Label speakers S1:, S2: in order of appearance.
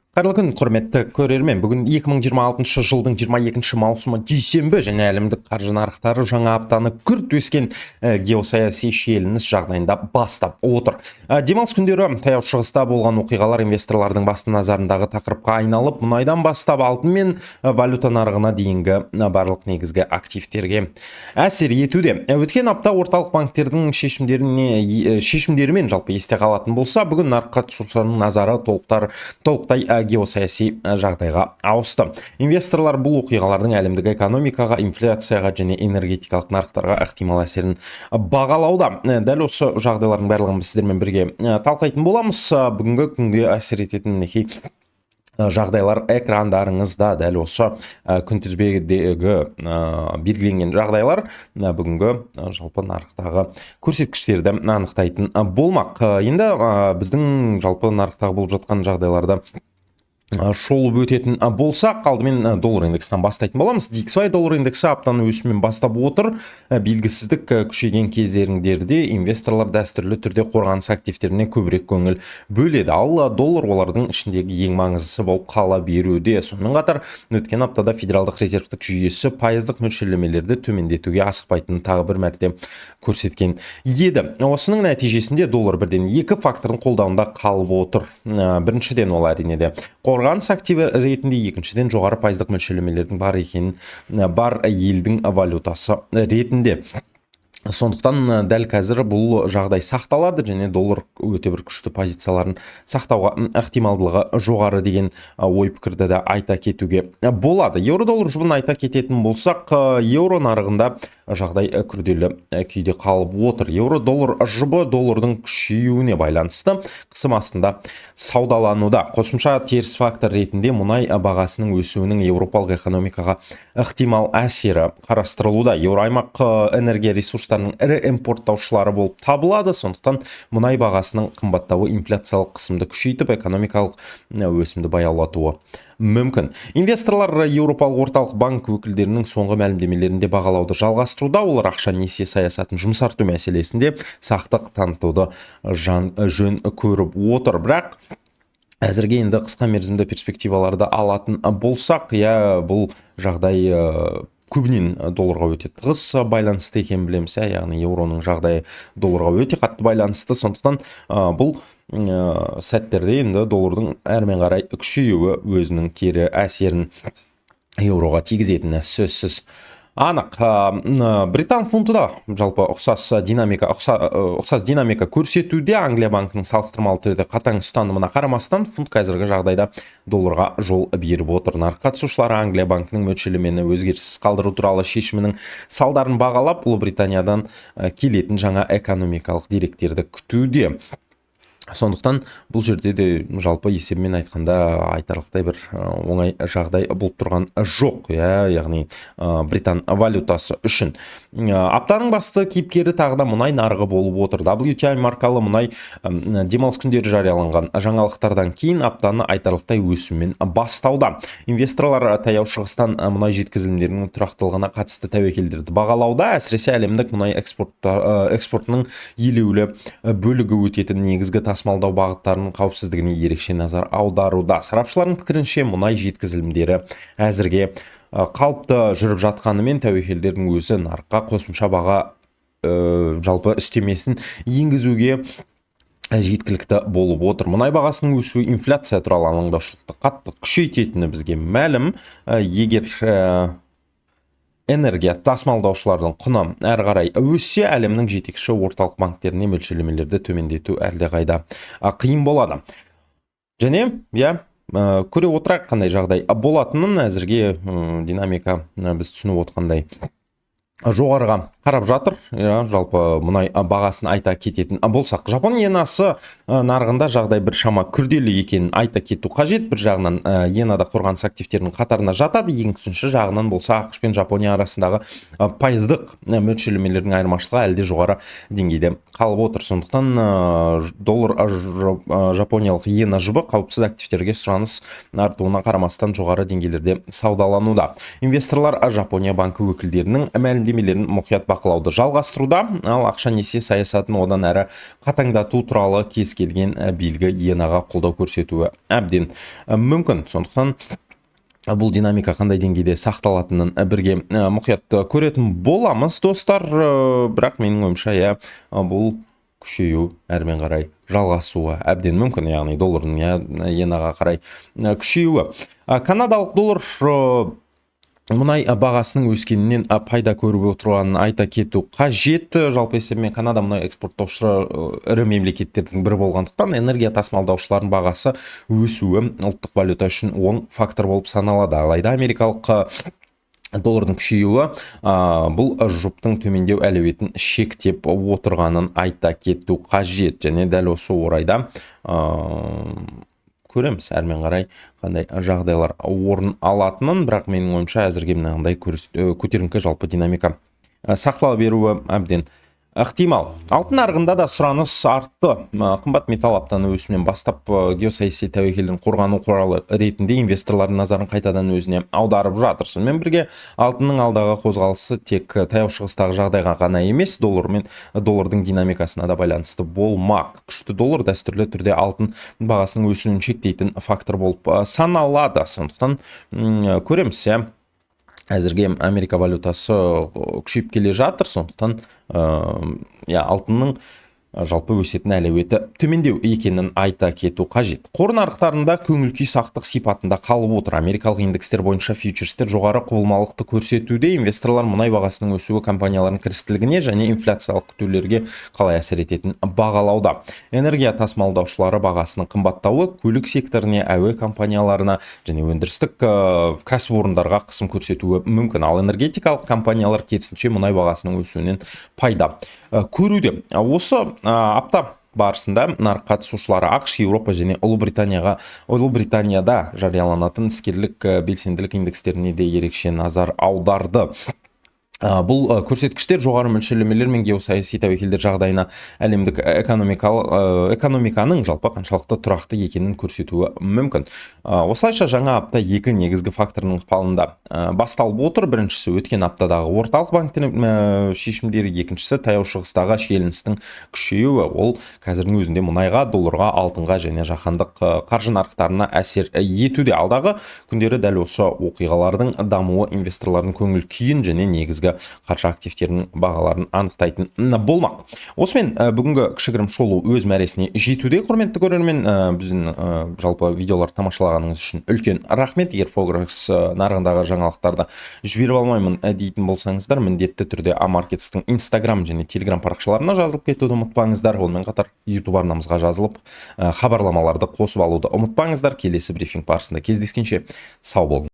S1: Қайырлы күн, құрметті көрермен. Бүгін 2026 жылдың 22 маусымы, дүйсенбі, және әлемдік қаржы нарықтары жаңа аптаны күрт өскен геосаяси шиеленіс жағдайында бастап отыр. Демалыс күндері Таяу Шығыста болған оқиғалар инвесторлардың басты назарындағы тақырыпқа айналып, мұнайдан бастап алтын мен валюта нарығына дейінгі барлық негізгі активтерге әсер етуде. Өткен апта орталық банктердің шешімдерімен жалпы есте қалатын болса, бүгін нарық қатысушыларының назары толықтай геосаяси жағдайға ауысты. Инвесторлар бұл оқиғалардың әлемдік экономикаға, инфляцияға және энергетикалық нарықтарға ықтимал әсерін бағалауда. Дәл осы жағдайлардың барлығын біз сіздермен бірге талқылайтын боламыз. Бүгінгі күнге әсер ететін, мінекей, жағдайлар экрандарыңызда. Дәл осы күнтізбедегі белгіленген жағдайлар бүгінгі жалпы нарықтағы көрсеткіштерді анықтайтын болмақ. Енді біздің жалпы нарықтағы болып жатқан жағдайларды шолып өтетін болсақ, алдымен доллар индексінен бастайтын боламыз. DXY доллар индексі аптаны өсіммен бастап отыр. Белгісіздік күшейген кезеңдерде инвесторлар дәстүрлі түрде қорғаныс активтеріне көбірек көңіл бөледі, ал доллар олардың ішіндегі ең маңыздысы болып қала беруде. Сонымен қатар өткен аптада Федералдық резервтік жүйесі пайыздық мөлшерлемелерді төмендетуге асықпайтынын тағы бір мәрте көрсеткен еді. Осының нәтижесінде доллар бірден екі фактордың қолдауында қалып отыр. Біріншіден, ол, әрине де, қорғаныс активі ретінде, екіншіден, жоғары пайыздық мөлшерлемелердің бар екенін бар елдің валютасы ретінде. Сондықтан дәл қазір бұл жағдай сақталады және доллар өте бір күшті позицияларын сақтауға ықтималдылығы жоғары деген ой пікірді де айта кетуге болады. Еуро доллар жұбын айта кететін болсақ, еуро нарығында жағдай күрделі күйде қалып отыр. Еуро доллар жұбы доллардың күшеюіне байланысты қысым астында саудалануда. Қосымша теріс фактор ретінде мұнай бағасының өсуінің еуропалық экономикаға ықтимал әсері қарастырылуда. Еуроаймақ энергия ресурстарының ірі импорттаушылары болып табылады, сондықтан мұнай бағасының қымбаттауы инфляциялық қысымды күшейтіп, экономикалық өсімді баяулатуы мүмкін. Инвесторлар Еуропалық орталық банк өкілдерінің соңғы мәлімдемелерінде бағалауды жалғастыруда. Олар ақша несие саясатын жұмсарту мәселесінде сақтық танытуды жөн көріп отыр. Бірақ әзірге енді қысқа мерзімді перспективаларды алатын болсақ, иә, бұл жағдай көбінен долларға өте тығыз байланысты екенін білеміз, иә, яғни еуроның жағдайы долларға өте қатты байланысты. Сондықтан бұл сәттерде енді доллардың әрмен қарай күшеюі өзінің кері әсерін еуроға тигізетіні сөзсіз анық. Британ фунты да жалпы ұқсас динамика көрсетуде. Англия банкінің салыстырмалы түрде қатаң ұстанымына қарамастан, фунт қазіргі жағдайда долларға жол беріп отыр. Нарық қатысушылары Англия банкінің мөлшерлемені өзгеріссіз қалдыру туралы шешімінің салдарын бағалап, Ұлыбританиядан келетін жаңа экономикалық деректерді күтуде. Сондықтан бұл жерде де жалпы есебімен айтқанда айтарлықтай бір оңай жағдай болып тұрған жоқ, иә, яғни британ валютасы үшін. Аптаның басты кейіпкері тағы да мұнай нарығы болып отыр. WTI маркалы мұнай демалыс күндері жарияланған жаңалықтардан кейін аптаны айтарлықтай өсіммен бастауда. Инвесторлар Таяу Шығыстан мұнай жеткізілімдерінің тұрақтылығына қатысты тәуекелдерді бағалауда, әсіресе әлемдік мұнай экспортының елеулі бөлігі өтетін негізгі тасымалдау бағыттарының қауіпсіздігіне ерекше назар аударуда. Сарапшылардың пікірінше, мұнай жеткізілімдері әзірге қалыпты жүріп жатқанымен, тәуекелдердің өзі нарыққа қосымша баға жалпы үстемесін енгізуге жеткілікті болып отыр. Мұнай бағасының өсуі инфляция туралы алаңдаушылықты қатты күшейтетіні бізге мәлім. Егер энергия тасымалдаушылардың құны әрі қарай өссе, әлемнің жетекші орталық банктеріне мөлшерлемелерді төмендету әлдеқайда қиын болады. Және, иә, көре отырайық қандай жағдай болатынын. Әзірге динамика біз түсініп отқандай жоғарыға қарап жатыр. Иә, жалпы мұнай бағасын айта кететін болсақ, жапон иенасы нарығында жағдай біршама күрделі екенін айта кету қажет. Бір жағынан, иена да қорғаныс активтерінің қатарына жатады, екінші жағынан болса, АҚШ пен Жапония арасындағы пайыздық мөлшерлемелердің айырмашылығы әлі де жоғары деңгейде қалып отыр. Сондықтан доллар жапониялық иена жұбы қауіпсіз активтерге сұраныс артуына қарамастан жоғары деңгейлерде саудалануда. Инвесторлар Жапония банкі өкілдерінің мәлімдемелерін мәлімдемелерін мұқият бақылауды жалғастыруда. Ал ақша несие саясатын одан әрі қатаңдату туралы кез келген белгі иенаға қолдау көрсетуі әбден мүмкін. Сондықтан бұл динамика қандай деңгейде сақталатынын бірге мұқият көретін боламыз, достар. Бірақ менің ойымша, иә, бұл күшею әрмен қарай жалғасуы әбден мүмкін, яғни доллардың, иә, иенаға қарай күшеюі. Канадалық доллар мұнай бағасының өскенінен пайда көріп отырғанын айта кету қажет. Жалпы есебімен Канада мұнай экспорттаушы ірі мемлекеттердің бірі болғандықтан, энергия тасымалдаушылардың бағасы өсуі ұлттық валюта үшін оң фактор болып саналады. Алайда америкалық доллардың күшеюі бұл жұптың төмендеу әлеуетін шектеп отырғанын айта кету қажет. Және дәл осы орайда көреміз әрмен қарай қандай жағдайлар орын алатынын. Бірақ менің ойымша, әзірге мынандай көтеріңкі жалпы динамика сақтала беруі әбден ықтимал. Алтын нарығында да сұраныс артты. Қымбат металл аптаны өсімнен бастап, геосаяси тәуекелден қорғану құралы ретінде инвесторлардың назарын қайтадан өзіне аударып жатыр. Сонымен бірге алтынның алдағы қозғалысы тек Таяу Шығыстағы жағдайға ғана емес, доллар мен доллардың динамикасына да байланысты болмақ. Күшті доллар дәстүрлі түрде алтын бағасының өсуін шектейтін фактор болып саналады. Сондықтан көреміз, иә, әзірге Америка валютасы күшейіп келе жатыр. Сондықтан, иә, алтынның жалпы өсетін әлеуеті төмендеу екенін айта кету қажет. Қор нарықтарында көңіл күй сақтық сипатында қалып отыр. Америкалық индекстер бойынша фьючерстер жоғары құбылмалықты көрсетуде. Инвесторлар мұнай бағасының өсуі компаниялардың кірістілігіне және инфляциялық күтулерге қалай әсер ететінін бағалауда. Энергия тасымалдаушылары бағасының қымбаттауы көлік секторіне, әуе компанияларына және өндірістік кәсіпорындарға қысым көрсетуі мүмкін. Ал энергетикалық компаниялар, керісінше, мұнай бағасының өсуінен пайда көруде. Осы апта барысында нарық қатысушылары АҚШ, Еуропа және Ұлыбританияда жарияланатын іскерлік белсенділік индекстеріне де ерекше назар аударды. Бұл көрсеткіштер жоғары мөлшерлемелер мен геосаяси тәуекелдер жағдайына әлемдік экономиканың жалпы қаншалықты тұрақты екенін көрсетуі мүмкін. Осылайша жаңа апта екі негізгі фактордың ықпалында басталып отыр. Біріншісі – өткен аптадағы орталық банктің шешімдері, екіншісі – Таяу Шығыстағы шиеленістің күшеюі. Ол қазірдің өзінде мұнайға, долларға, алтынға және жаһандық қаржы нарықтарына әсер етуде. Алдағы күндері дәл осы оқиғалардың дамуы инвесторлардың көңіл күйін және негізгі қаржы активтерінің бағаларын анықтайтын болмақ. Осымен бүгінгі кішігірім шолу өз мәресіне жетуде. Құрметті көрермен, біздің жалпы видеолар тамашалағаныңыз үшін үлкен рахмет. Егер форекс нарығындағы жаңалықтарды жіберіп алмаймын дейтін болсаңыздар, міндетті түрде Амаркетстің Инстаграм және Телеграм парақшаларына жазылып кетуді ұмытпаңыздар. Онымен қатар Ютуб арнамызға жазылып, хабарламаларды қосып алуды ұмытпаңыздар. Келесі брифинг барысында кездескенше сау болыңыз.